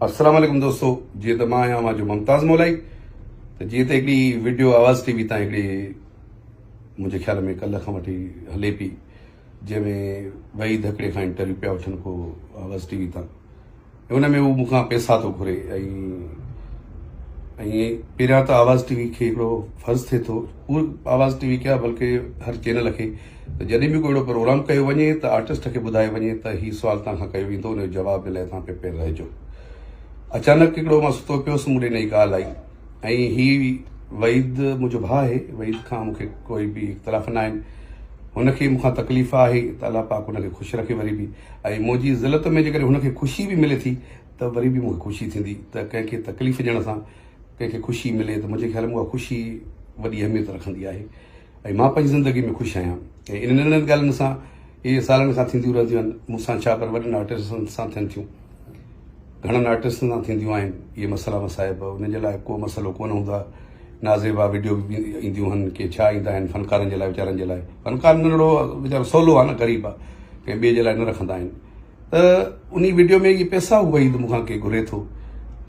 السلام عليڪم دوستو جيئن ته مان آهيان اوهان جو ممتاز مولائي ته جيئن ته هڪڙي وڊيو آواز ٽي وي تان هڪڙي منهنجي خيال ۾ ڪلهه کان وٺي هلي پي جنهن ۾ وحيد هڪڙي کان انٽرويو پيا وٺن ڪو آواز ٽي وي تان ان ۾ هو مون کان پئسا ٿو گهري ۽ ۽ پهريان ته آواز ٽي وي کي هڪڙو فرض ٿئي ٿو پورو آواز ٽي وي کي بلڪه هر چينل کي ته جڏهن به ڪو اهڙو پروگرام ڪيو وڃي ته آرٽسٽ کي ٻڌايو وڃي ته هي سوال توهان کان ڪيو ويندو ان جو جواب جي لاء توهان پريپيئر رهجو. اچانڪ هڪڙو مان ستو پيو هوس مون ڏي نئين ڪال آئي ۽ هي وحيد منهنجو ڀاء آهي وحيد کان مون کي ڪوئي به اختلاف نه آهن هن کي مون کان تڪليف آهي ته الله پاڪ هن کي خوش رکي وري به ۽ منهنجي ذلت ۾ جيڪڏهن هن کي خوشي به ملي ٿي ته وري به مون کي خوشي ٿيندي ته ڪنهن کي تڪليف ڏيڻ سان ڪنهن کي خوشي ملي ته منهنجي خيال ۾ اها خوشي وڏي اهميت رکندي آهي ۽ مان پنهنجي زندگي ۾ خوش آهيان ۽ انهن ننڍن ڳالهين سان اهي سالن کان ٿينديون رهنديون آهن مون سان ڇا پر وڏن آرٽسٽن سان ٿين ٿيون گهڻن آرٽسٽن سان ٿينديون آهن اهي مسئلا مصائب انهن جي لاء ڪو مسئلو ڪونه هوندو آهي نازيبا وڊيو به اينديون آهن ڪي ڇا ايندا آهن فنڪارن جي لاء ويچارن جي لاء فنڪار ننڍڙو ويچارو سولو آهي نه غريب آهي ڪنهن ٻئي جي لاء نه رکندا آهن ته انهي وڊيو ۾ اهي پئسا هو وحيد مون کان ڪي گهري ٿو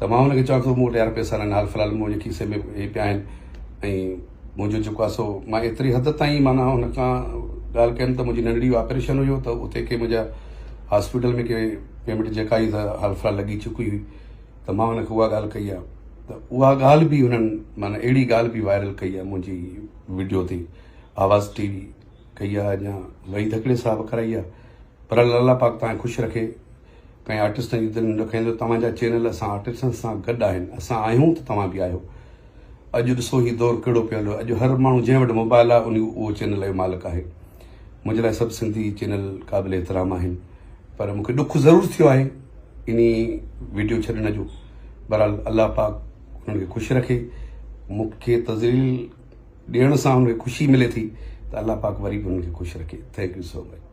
ته مان هن کي چوان ٿو مون وٽ يار پئسا ناهن حال في الحال منهنجي کيسي ۾ اهي پيا آهن ۽ منهنجو جيڪو آهي سو مان ايتري حد تائين معنيٰ هن کان ڳالهه ڪيم ته منهنجي ننڍڙي جو آپريشن هيو ته اتي ڪي منهنجا هاسپيٽل ۾ ڪي پيمينٽ جيڪا آئي ته حال في الحال لڳي چڪي هئي ته مان هن کي اها ڳالهه ڪئي آهي ته اها ڳالهه به هنن معنيٰ اهڙي ڳالهه به وائرل ڪئي آهي منهنجي وڊيو تي آواز ٽي وي ڪئي آهي اڃا وحيد هڪڙي صاحب ڪرائي آهي پر الله پاڪ توهان کي خوش رکي ڪنهن آرٽسٽن جي دل نه ڏکائيندو توهان جا چينل اسان آرٽسٽن سان گڏ آهن اسان آهيون ته توهان به آهيو اڄ ڏسو هي دور ڪهڙو پيو هليو اڄ هر ماڻهو جنهن وٽ موبائل آهي ان اهو چينل جو مالڪ آهي منهنجي لاء سڀ سنڌي چينل قابل احترام آهن پر مونکي ڏک ضرور ٿيو آهي انهي ويڊيو ڇڏڻ جو بهرحال الله پاڪ انهن کي خوش رکي مونکي تذليل ڏيڻ سان انهن کي خوشي ملي ٿي ته الله پاڪ وري به انهن کي خوش رکي thank you so much.